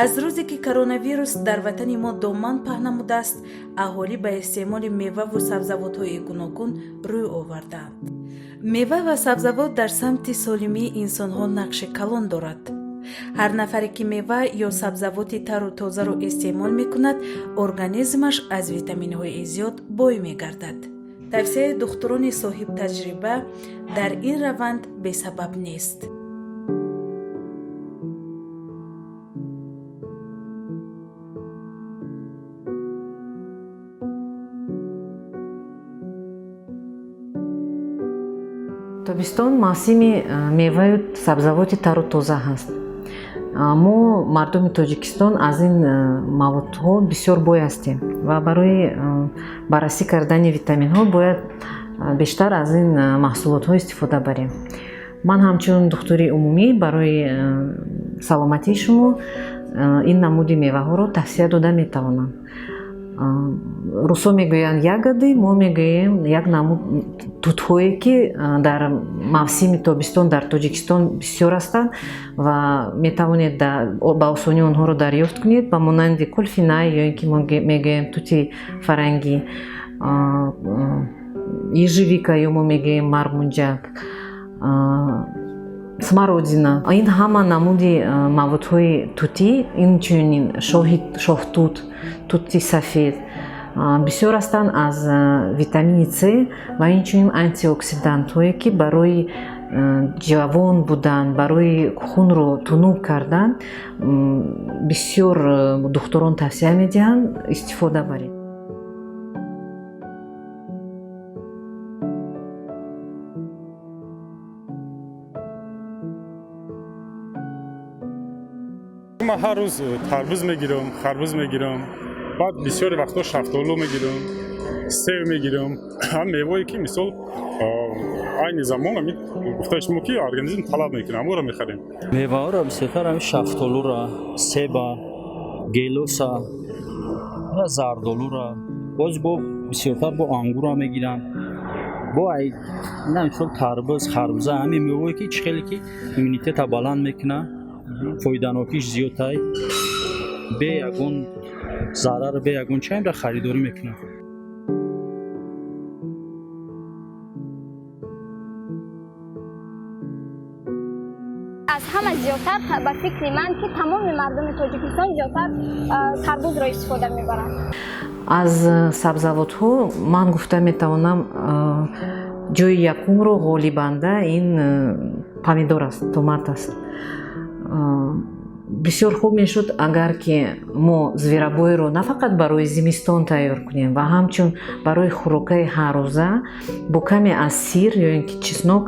Аз рӯзе ки коронавирус дар ватани мо доман паҳн намудааст, аҳолӣ ба истеъмоли меваву сабзавотҳои гуногун рӯй овардаанд. Мева ва сабзавот дар самти солимии инсонҳо нақши калон дорад. Ҳар нафаре, ки мева ё сабзавоти тару тозаро истеъмол мекунад, организмаш аз витаминҳои зиёд бой мегардад. Тавсияи духтурони соҳибтаҷриба дар ин раванд бесабаб нест. Тобистон мавсими меваю сабзавоти тару тоза ҳаст. Мо, мардуми Тоҷикистон, аз ин маводҳо бисёр бой ҳастем ва барои баррасӣ кардани витаминҳо бояд бештар аз ин маҳсулотҳо истифода барем. Ман ҳамчун духтури умумӣ барои саломатии шумо ин намуди меваҳоро тавсия дода метавонам. Русо мегӯянд ягоды, мо мегӯем як намуд тутҳое, ки дар мавсими тобистон дар Тоҷикистон бисёр ҳастанд ва метавонед ба осонӣ онҳоро дарёфт кунед, ба монанди кулфинай ё ин ки мо мегӯем тути фарангӣ, ежевика ё мо мегӯем мармунҷак, смородина. Ин ҳама намуди маводҳои тутӣ, инчунин шоҳтут, тути сафед бисёр ҳастанд аз витамини С ва инчунин антиоксидантҳое, ки барои ҷавон будан, барои хунро тунук кардан бисёр духтурон тавсия медиҳанд истифода баред. Ман ҳар рӯз тарбуз мегирам, харбуз мегирам, баъд бисёри вақтҳо шафтолу мегирам, сев мегирам. Ҳам мевое, ки мисол айни замон ами гуфтаи шумо, ки организм талаб мекунад, ҳамонро мехарем. Меваҳоро бисёртар ҳами шафтолура, себа, гелоса, зардолура, боз бо бисёртар бо ангура мегирам, бо ай ина мисол тарбуз, харбуза, ҳамин мевое, ки чӣ хеле ки иммунитета баланд мекунад, фоиданокиш зиёдтай, бе ягон зарар, бе ягон чаймра харидорӣ мекунам. Аз ҳама зиёдтар, ба фикри ман, ки тамоми мардуми Тоҷикистон зиёдтар тарбузро истифода мебаранд. Аз сабзавотҳо ман гуфта метавонам, ҷои якумро ғолибанда ин помидор аст, томат аст. Бисёр хуб мешуд, агар ки мо зверобойро на фақат барои зимистон тайёр кунем ва ҳамчун барои хӯрокаи ҳаррӯза бо каме аз сир ё ин ки чеснок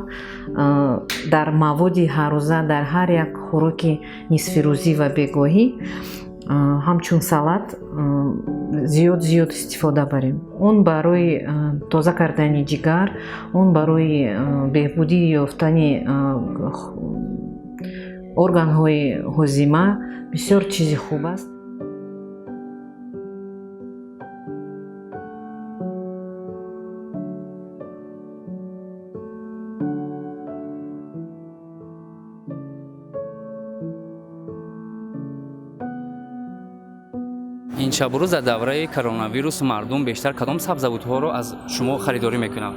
дар маводи ҳаррӯза, дар ҳар як хӯроки нисфирӯзӣ ва бегоҳӣ ҳамчун салат зиёд зиёд истифода барем. Он барои тоза кардани ҷигар, он барои беҳбудӣ ёфтани органҳои ҳозима бисёр чизи хуб аст. Ин шабу рӯз дар давраи коронавирус мардум бештар кадом сабзавотҳоро аз шумо харидорӣ мекунанд?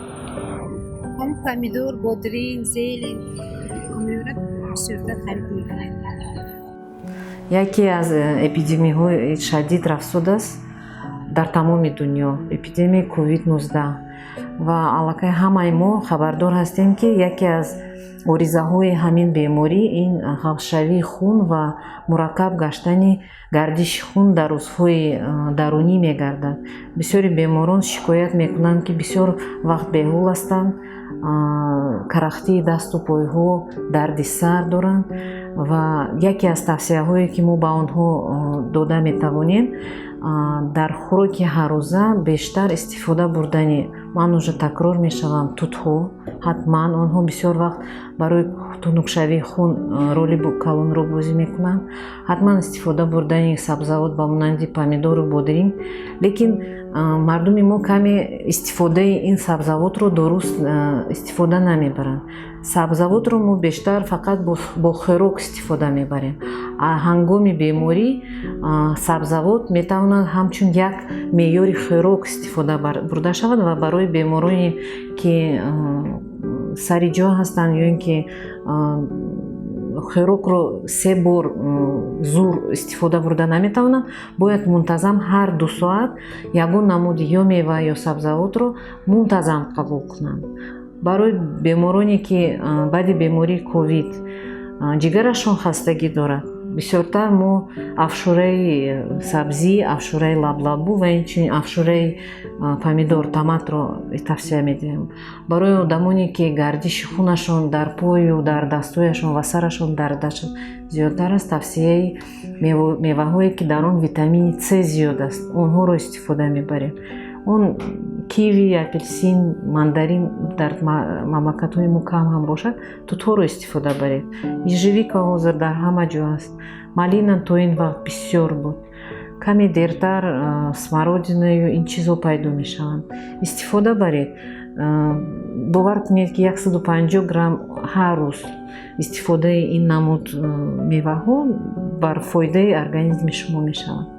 Ҳам помидор, бодринг, зелень меорад, бисёртар харид мекунанд. Яке аз эпидемияҳои шадид рафзуд аст дар тамоми дунё, эпидемияи COVID-19, ва аллакай ҳамаи мо хабардор ҳастем, ки яке аз оризаҳои ҳамин беморӣ ин ғафзшавии хун ва мураккаб гаштани гардиши хун дар узвҳои дарунӣ мегардад. Бисёри беморон шикоят мекунанд, ки бисёр вақт беҳол ҳастанд, карахтии дасту пойҳо, дарди сар доранд. Ва яке аз тавсияҳое, ки мо ба онҳо дода метавонем, дар хӯроки ҳаррӯза бештар истифода бурдани, ман уже такрор мешавам, тутҳо. Ҳатман онҳо бисёр вақт барои тунукшавии хун роли калонро бозӣ мекунанд. Ҳатман истифода бурдани сабзавот ба монанди помидору бодринг. Лекин мардуми мо каме истифодаи ин сабзавотро дуруст истифода намебаранд. Сабзавотро мо бештар фақат бо хӯрок истифода мебарем. Ҳангоми беморӣ сабзавот метавонад ҳамчун як меъёри хӯрок истифода бурда шавад ва барои бемороне, ки сари ҷо ҳастанд ё ин ки хӯрокро се бор зур истифода бурда наметавонанд, бояд мунтазам ҳар 2 соат ягон намуди ё мева, ё сабзавотро мунтазам қабул кунанд. Барои бемороне, ки баъди бемории ковид ҷигарашон хастагӣ дорад, бисёртар мо афшураи сабзӣ, афшураи лаблабу ва инчунин афшураи помидор, томатро тавсия медиҳем. Барои одамоне, ки гардиши хунашон дар пою, дар дастҳояшон ва сарашон дардашон зиёдтар аст, тавсияи меваҳое, ки дар он витамини С зиёд аст, онҳоро истифода мебарем. Он киви, апелсин, мандарин дар мамлакатҳои мо кам ҳам бошад, тутҳоро истифода баред. Ежевика ҳозир дар ҳама ҷо аст, малина то ин вақт бисёр буд, каме дертар смородинаю ин чизҳо пайдо мешаванд, истифода баред. Бовар кунед, ки 150 грамм ҳар рӯз истифодаи ин намуд меваҳо бар фоидаи организми шумо мешавад.